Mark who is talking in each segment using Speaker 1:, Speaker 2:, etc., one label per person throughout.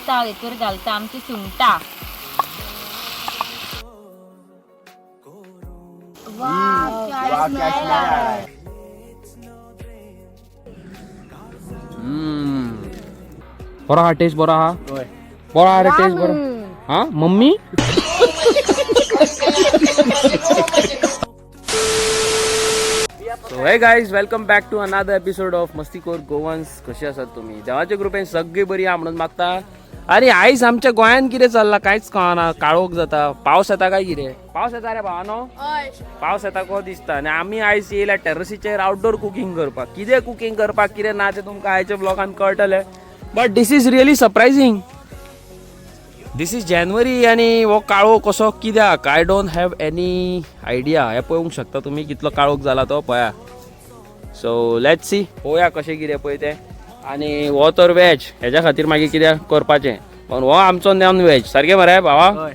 Speaker 1: आतां हांव हितूर घालता आमची सुंगटां. वा, क्या स्मेल आ रहा है.
Speaker 2: बरो हा टेस्ट, बरो हा, बरो हा रे टेस्ट, बरो हा mummy. So hey guys, welcome back to another episode of Mastikhor Goans. कशी आसात तुम्ही? देवाच्या कृपेन सगळी बरी आहा म्हणून मागता. आनी आयज आमच्या गोंयांत कितें चल्लां कांयच कळना. काळोख जाता, पावस येता काय कितें? पावस येता रे भावानो, पावस येता को दिसता. आनी आमी आयज येयल्या टेरसीचेर आउटडोर कुकींग करपाक. कितें कुकींग करपाक कितें ना तें तुमकां आयच्या ब्लॉगान कळटलें. But this is really surprising. This is January आनी हो काळोख कसो कित्याक, I don't have any idea. हें पळोवंक शकता तुमी कितलो काळोख जाला तो पळया. सो let's see, पळोवया कशें कितें पळय तें. आनी हो तर वेज, हेज्या खातीर मागीर कितें करपाचें, पूण हो आमचो नॉन वेज सारकें मरे भावा.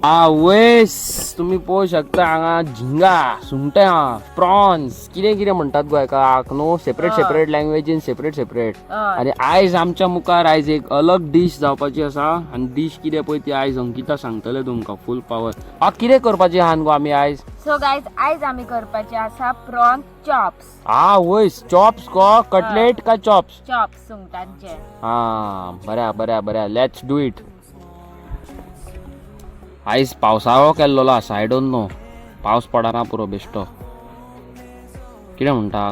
Speaker 2: आवयस, तुमी पळोवंक शकता हांगा झिंगा, सुंगटां, प्रॉन्स, कितें कितें म्हणटात गो हेका न्हू, सेपरेट सेपरेट लँग्वेजीन सेपरेट सेपरेट. आनी आयज आमच्या मुखार आयज एक अलग डीश जावपाची आसा. आनी डीश कितें पळय ती आयज अंकिता सांगतले तुमकां फूल पावर. आ, कितें करपाची आहा गो आमी आयज?
Speaker 1: सो गायज, आयज आमी करपाचे आसा प्रॉन चॉप्स.
Speaker 2: आवयस, चॉप्स गो, कटलेट काय चॉप्स?
Speaker 1: चॉप्स सुंगटांचे.
Speaker 2: हा, बऱ्या बऱ्या बऱ्या, let's do it. आयज पावसाळो केल्लोलो आसा, I don't know, पावस पडना पुरो बेश्टो. कितें म्हणटा?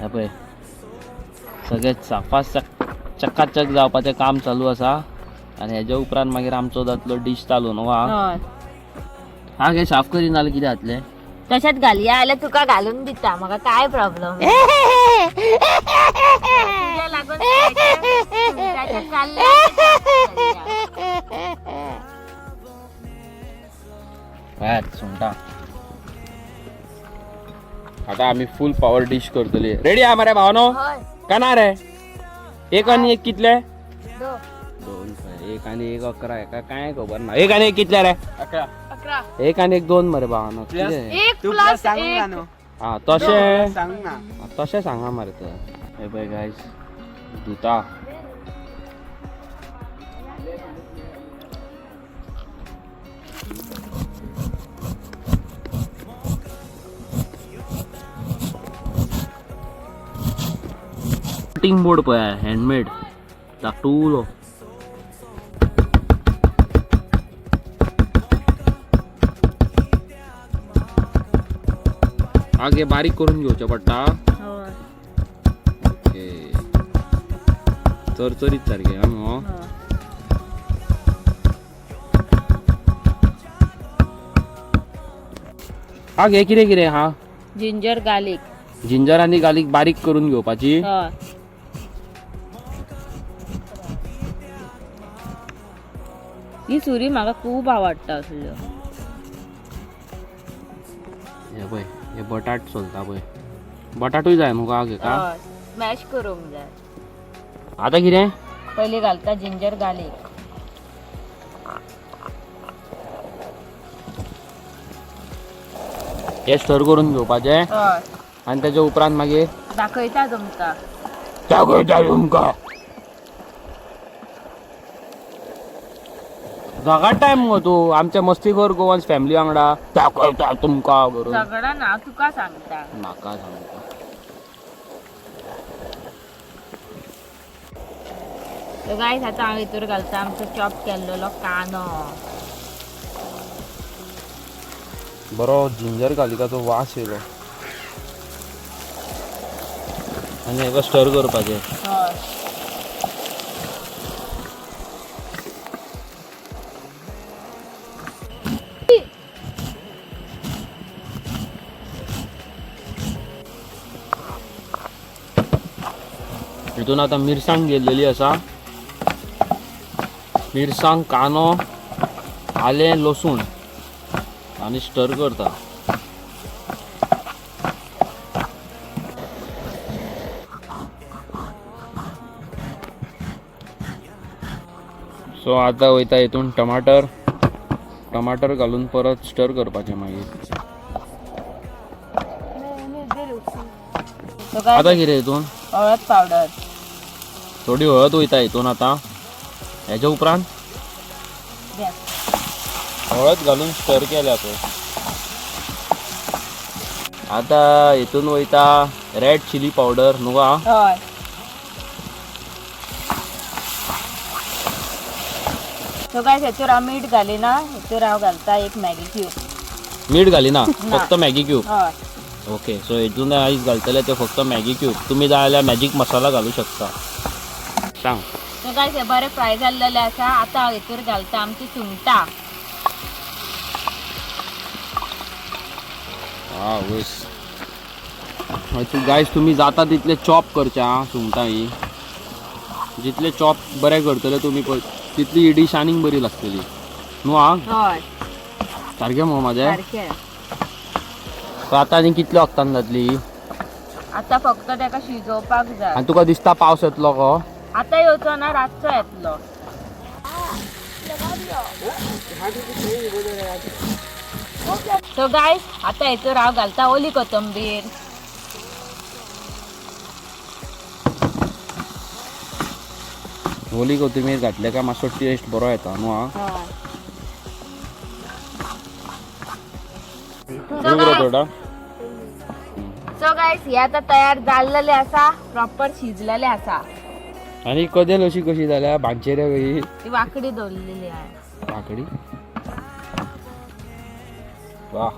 Speaker 2: हे पळय, सगळें साफाचक चकाचक जावपाचें काम चालू आसा. आनी हेज्या उपरांत मागीर आमचो जातलो डीश चालू न्हू. हा.
Speaker 1: हय.
Speaker 2: हा, गे साफ करीन जाल्यार कितें जातलें?
Speaker 1: तशेंच घालया जाल्यार तुका घालून दिता, म्हाका काय प्रॉब्लम. तुज्या लागून सुंगटाच्या काल्याचे chops घालया.
Speaker 2: पळयात सुंगटां. आता आमी फूल पावर डीश करतली. रेडी आहा मरे भावानो?
Speaker 1: हय.
Speaker 2: का ना रे? एक आनी एक कितले?
Speaker 1: दो.
Speaker 2: दोन. एक आनी एक 11, हेका काय खबर ना. एक आनी एक कितले रे?
Speaker 3: 11.
Speaker 1: 11.
Speaker 2: एक आनी एक दोन मरे भावानो, कितें?
Speaker 1: एक
Speaker 3: तू
Speaker 1: प्लस
Speaker 3: प्लस सांगूंक ना
Speaker 1: एक.
Speaker 3: न्हू.
Speaker 2: हा, तशें.
Speaker 3: सांगूंक ना.
Speaker 2: हा, तशें सांगा मरे तर. हे पळय गायज, धुता. कटिंग बोर्ड पळय, हँडमेड, धाकटुलो. आगे बारीक करून घेवचें पडटा.
Speaker 1: हय.
Speaker 2: ओके, चरचरीत सारकें हा न्हू.
Speaker 1: हय.
Speaker 2: हा घे, कितें कितें हा?
Speaker 1: Ginger garlic.
Speaker 2: जिंजर आनी गार्लिक बारीक करून घेवपाची.
Speaker 1: हय. ही सुरी म्हाका खूब आवडटा असल्यो.
Speaker 2: हे पळय, हे बटाट सोलता पळय, बटाटूय जाय न्हू का घेका?
Speaker 1: हय, स्मॅश करूंक जाय.
Speaker 2: आतां कितें?
Speaker 1: पयली घालता जिंजर गार्लिक.
Speaker 2: हे स्टर करून घेवपाचें.
Speaker 1: हय.
Speaker 2: आनी तेच्या उपरांत मागीर
Speaker 1: दाखयता तुमकां.
Speaker 2: दाखयता तुमकां. झगड टायम गो तूं आमच्या मस्तीखोर गोवन्स फॅमिली वांगडा, दाखयता तुमकां करून.
Speaker 1: सगळं ना, तुका सांगता.
Speaker 2: म्हाका सांगता.
Speaker 1: सो गायस, आतां हांव हितूर घालता आमचो चॉप केल्लेलो कांदो.
Speaker 2: बरो जिंजर गार्लिकाचो वास येयलो. आनी हेका स्टर करपाचें.
Speaker 1: हय.
Speaker 2: हितून आतां मिरसांग गेल्लेली आसा, मिरसांग, कांदो, आलें, लसूण आनी स्टर करता. सो आतां वयता हितून टमाटर. टमाटर घालून परत स्टर करपाचें मागीर.
Speaker 1: सो गायस,
Speaker 2: आतां कितें हितून?
Speaker 1: हळद पावडर.
Speaker 2: थोडी हळद वयता हितून आतां. हेच्या उपरांत हळद घालून स्टर केल्या पळय. आतां हितून वयता रेड चिली पावडर न्हू गा?
Speaker 1: हय. सो गायस, हेतूर हांव मीठ घालिना. हेतूर हांव घालता एक मॅगी क्यूब.
Speaker 2: मीठ घालिना, फक्त मॅगी क्यूब?
Speaker 1: हय.
Speaker 2: ओके, सो हितून आयज घालतले ते फक्त मॅगी क्यूब. तुमी जाय जाल्यार मॅजीक मसाला घालू शकता. सांग.
Speaker 1: सो गायस, हे बरें फ्राय जाल्लेले आसा. आतां हांव हेतूर घालता आमची सुंगटां.
Speaker 2: हा वयस गायस, तुमी जाता तितले चॉप करचे आं सुंगटां ही. जितले चॉप बरे करतले तुमी पळय तितली ही डीश आनीक बरी लागतली न्हू आं?
Speaker 1: हय.
Speaker 2: सारकें मगो म्हाजें?
Speaker 1: सारकें.
Speaker 2: सो आतां आनी कितले वखदान जातली ही?
Speaker 1: आतां फक्त तेका शिजोवपाक जाय.
Speaker 2: आनी तुका दिसता पावस येतलो गो?
Speaker 1: आतां येवचो ना, रातचो येतलो. सो गायस, आतां हेतूर हांव घालता ओली कोथंबीर.
Speaker 2: ओली कोथिंबीर घातले काय मातसो टेस्ट बरो येता न्हू आं?
Speaker 1: हय.
Speaker 2: उगडो थोडो.
Speaker 1: सो गायस, हे आतां तयार जाल्लेले आसा, प्रॉपर शिजलेले आसा.
Speaker 2: आनी कदेल अशी कशी जाल्या भांचेरे कशी?
Speaker 1: ती वांकडी दवरलेली आहे.
Speaker 2: काकडी वा,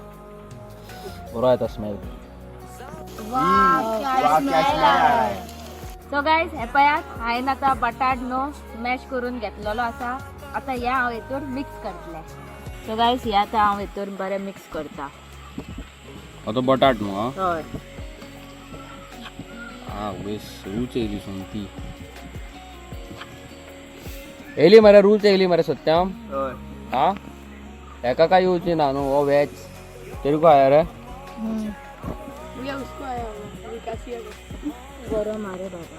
Speaker 2: बरो येता स्मेल.
Speaker 1: सो गायस, हे पळयात, हांवें आतां बटाट न्हू स्मॅश करून घेतलेलो आसा. आतां हे हांव हेतूर मिक्स करतलें. सो गायस, हे आतां हांव हेतूर बरें मिक्स करता.
Speaker 2: आतां बटाट न्हू आं?
Speaker 1: हय.
Speaker 2: आ वेस, रूच येयली सोमती. येयली मरे, रूच येयली मरे सत्यम. हा, हेका काय येवची ना न्हू, हो वेज तरी काय रे.
Speaker 1: गरम आरे बाबा.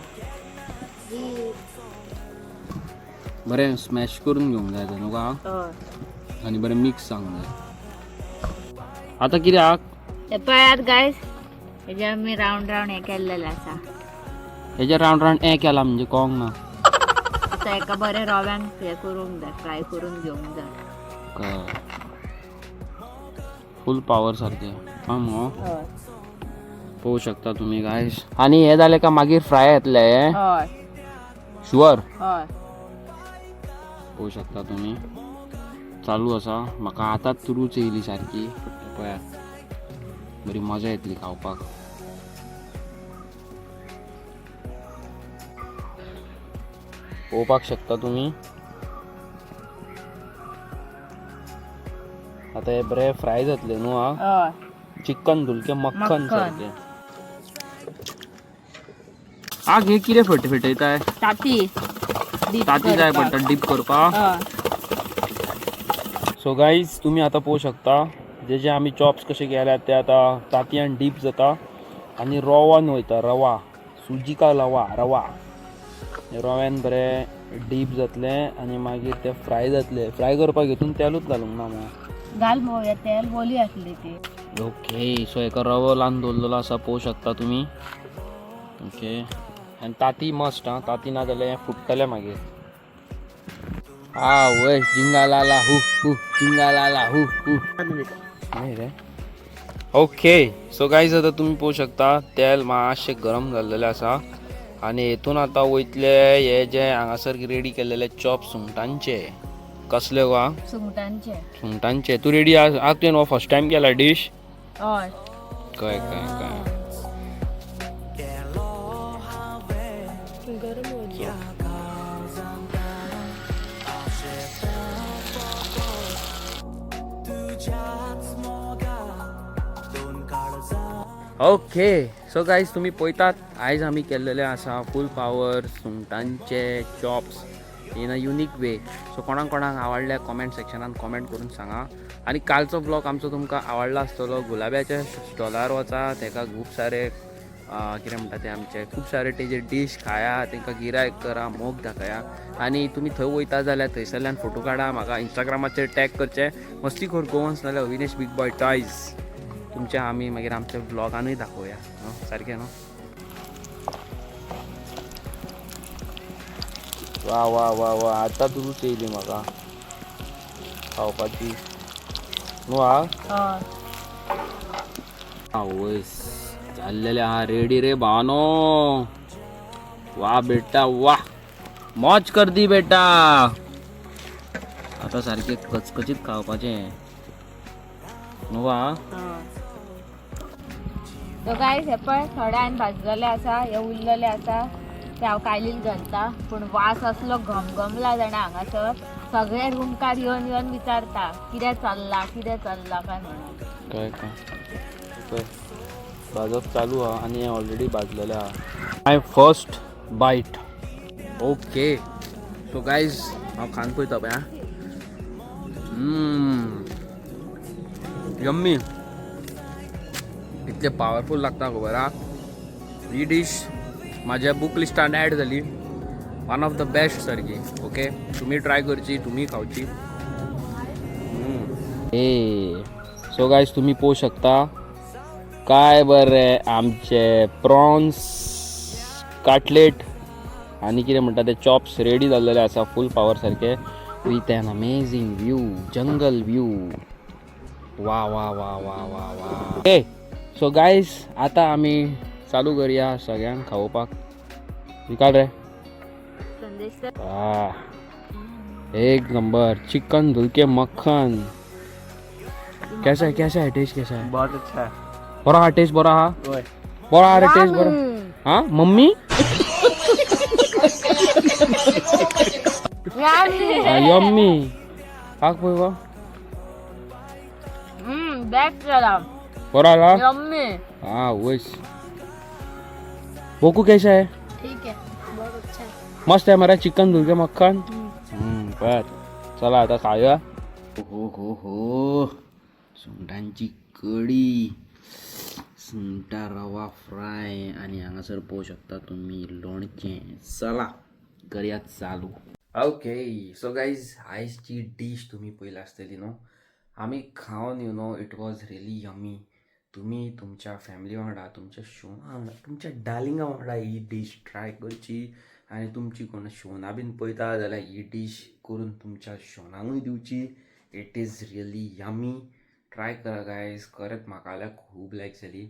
Speaker 2: बरें स्मॅश करून घेवंक जाय तें न्हू गा?
Speaker 1: हय.
Speaker 2: आनी बरें मिक्स जावंक जाय. आतां कित्याक?
Speaker 1: हे पळयात गायस, हेजे आमी रावंड रावंड हे केल्लेले आसा.
Speaker 2: हेजे रावंड रावंड हें केलां म्हणजे कळोंक ना.
Speaker 1: आतां हेका बरें रव्यान हें करूंक जाय, फ्राय करून घेवंक जाय.
Speaker 2: फूल पावर सारकें आं मगो?
Speaker 1: हय.
Speaker 2: पळोवंक शकता तुमी गायस. आनी हें जालें काय मागीर फ्राय येतलें हें?
Speaker 1: हय.
Speaker 2: शुअर?
Speaker 1: हय.
Speaker 2: पळोवंक शकता तुमी, चालू आसा. म्हाका आतांच रूच येयली सारकी. पळयात, बरी मजा येतली खावपाक. पळोवपाक शकता तुमी, आतां हे बरें फ्राय जातलें न्हू आं?
Speaker 1: हय.
Speaker 2: चिकन धुलके मक्खन.
Speaker 1: मक्खन.
Speaker 2: सारकें. आग, हे कितें फट फेटयताय?
Speaker 1: ताती. Dip
Speaker 2: ताती जाय
Speaker 1: करपाक.
Speaker 2: पडटा डीप करपाक.
Speaker 1: हय.
Speaker 2: सो गाईज, तुमी आतां पळोवंक शकता, जे जे आमी चॉप्स कशे केल्यात ते आतां तातयान डीप जाता आनी रवान वयता. रवा, सुजी का रवा. रवा रव्यान बरें डीप जातलें आनी मागीर ते फ्राय जातले. फ्राय करपाक हितून तेलूच घालूंक ना मगो?
Speaker 1: घाल पळोवया, तेल ओली आसली ती.
Speaker 2: ओके, सो हेका रवो लावन दवरलेलो आसा, पळोवंक शकता तुमी. ओके, आनी ताती मस्ट आं. ताती ना जाल्यार हें फुट्टलें मागीर. आ वय, जिंगा लाला हु हु, जिंगा लाला हु हु. नाही रे. ओके, सो गायज, आतां तुमी पळोवंक शकता, तेल मातशें गरम जाल्लेलें आसा आनी हेतून आतां वयतले हे जे हांगासर रेडी केल्लेले चॉप सुंगटांचे. कसले गो आं?
Speaker 1: सुंगटांचे.
Speaker 2: सुंगटांचे. तूं रेडी आसा? तुवें हो फर्स्ट टायम केला डीश?
Speaker 1: हय.
Speaker 2: कळ्ळें कळ्ळें कळ्ळें. ओके, सो गायज, तुमी पळयतात, आयज आमी केल्लेले आसा फूल पावर सुंगटांचे chops in a unique way. So कोणाक कोणाक आवडल्या, कॉमेंट सेक्शनान कॉमेंट करून सांगा. आनी कालचो ब्लॉग आमचो तुमकां आवडला आसतलो. गुलाब्याच्या स्टॉलार वचा, तेका खूब सारे कितें म्हणटा ते आमचे खूब सारे तेजे डीश खाया, तांकां गिरायक करा, मोग दाखया. आनी तुमी थंय वयता जाल्यार थंयसरल्यान फोटो काडा, म्हाका इंस्टाग्रामाचेर टॅग करचें, मस्तीखोर गोवन्स नाल्यार अविनेश बिग बॉय टॉयज. तुमच्या आमी मागीर आमच्या ब्लॉगानूय दाखोवया न्हू, सारकें न्हू? वा वा वा वा, आतां रूच येयली म्हाका खावपाची न्हू. हा.
Speaker 1: हय.
Speaker 2: आवयस, चाललेले हा रेडी रे भावानो. वा बेटा वा, मौज कर दी बेटा. आता सारखे कचकचीत खावपाचें न्हू वा.
Speaker 1: सो गायस, हे पळय, थोडे हांवें भाजलेले आसा, हे उरलेले आसा, ते हांव कायलीन घालता. पूण वास असलो घमघमला जाणा हांगासर, सगळे रुमकार येवन येवन विचारता कितें चल्लां, कितें चल्लां काय म्हणून.
Speaker 2: काय काय पळय, भाजप चालू हा आनी हें ऑलरेडी भाजलेलें आहा. My first bite. Okay, so guys, हांव खावन पळयता पळय. आं, यम्मी. इतलें पावरफूल लागता खबर आहा. ही डीश म्हाज्या बूक लिस्टान ॲड जाली, वन ऑफ the best सारकी. ओके, तुमी ट्राय करची, तुमी खावची. ए, सो गायज, तुम्ही पोवू शकता काय बरें आमचे प्रॉन्स काटलेट आनी कितें म्हणटा ते चॉप्स रेडी जाल्लेले आसा, फूल पावर सारके, with an amazing view, jungle view. वा वा वा वा वा वा. ए, सो गायज, आतां आमी चालू करया सगळ्यांक खावोवपाक. निकाल रे.
Speaker 1: संदेश सर.
Speaker 2: आ, एक नंबर चिकन धुलके मक्खन. कैसा है, कैसा है टेस्ट, कैसा है?
Speaker 3: बहुत अच्छा है.
Speaker 2: बरो हा टेस्ट, बरो हा.
Speaker 3: होय.
Speaker 2: बरो हा रे टेस्ट, बरो हा. मम्मी. यम्मी. खाक पळय गो.
Speaker 1: बेस्ट जाला.
Speaker 2: बरो आला.
Speaker 1: यम्मी.
Speaker 2: हा वयस. बोकू, कैसा है?
Speaker 1: ठीक है, बहुत अच्छा है.
Speaker 2: मस्त आहे मरे चिकन धुलके मक्खन. बर, चला आता खाऊया. हो हो हो, सुंगटांची कढी, सुंगटा रवा फ्राय आणि हांगासर पळोवंक शकता तुमी लोणचें. चला करया चालू. ओके, सो गायज, आयजची डीश तुमी पळयला आसतली न्हू. आमी खावन, it was really yummy. तुमी तुमच्या फॅमिली वांगडा, तुमच्या शोना वांगडा, तुमच्या डार्लिंगा वांगडा ही डीश ट्राय करची. आनी तुमची कोण शोना बीन पळयता जाल्यार ही डीश करून तुमच्या शोनांकूय दिवची. It is really yummy. Try करा गायज, खरेंच म्हाका जाल्यार खूब लायक जाली.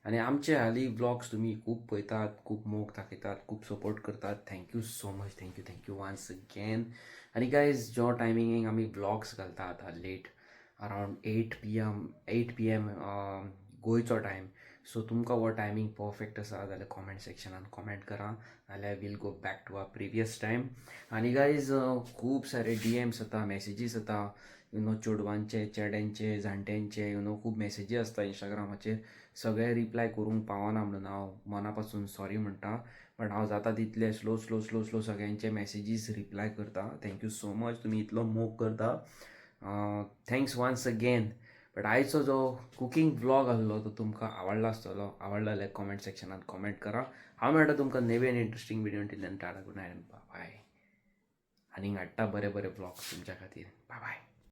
Speaker 2: आनी आमचे हाली व्लॉग्स तुमी खूब पळयतात, खूब मोग दाखयतात, खूब सपोर्ट करतात. Thank you so much, thank you, thank you once again. आनी गायज, जो टायमिंगेक आमी व्लॉग्स घालता आतां late, around 8 p.m., 8 p.m. गोंयचो टायम, सो तुमकां हो टायमींग परफेक्ट आसा जाल्यार कॉमेंट सेक्शनान कॉमेंट करा, नाल्यार we'll go back to our previous time. आनी गायज, खूब सारे डी एम्स येता, मॅसेजीस येता, चेडवांचे, चेड्यांचे, जाणट्यांचे, खूब मॅसेजी आसता इंस्टाग्रामाचेर. सगळे रिप्लाय करूंक पावना म्हणून हांव मना पासून सॉरी म्हणटा, बट हांव जाता तितले स्लो स्लो स्लो स्लो सगळ्यांचे मॅसेजीस रिप्लाय करता. Thank you so much, तुमी इतलो मोग करता, thanks once again. But आयचो जो कुकींग व्लॉग आसलो तो तुमकां आवडला आसतलो. आवडला जाल्यार कॉमेंट सेक्शनात कॉमेंट करा. हांव मेळटा तुमकां नवे आनी interesting video. Till then, tata, good night, bye. आनी हाडटा बरे बरे व्लॉग्स तुमच्या खातीर. बाय बाय.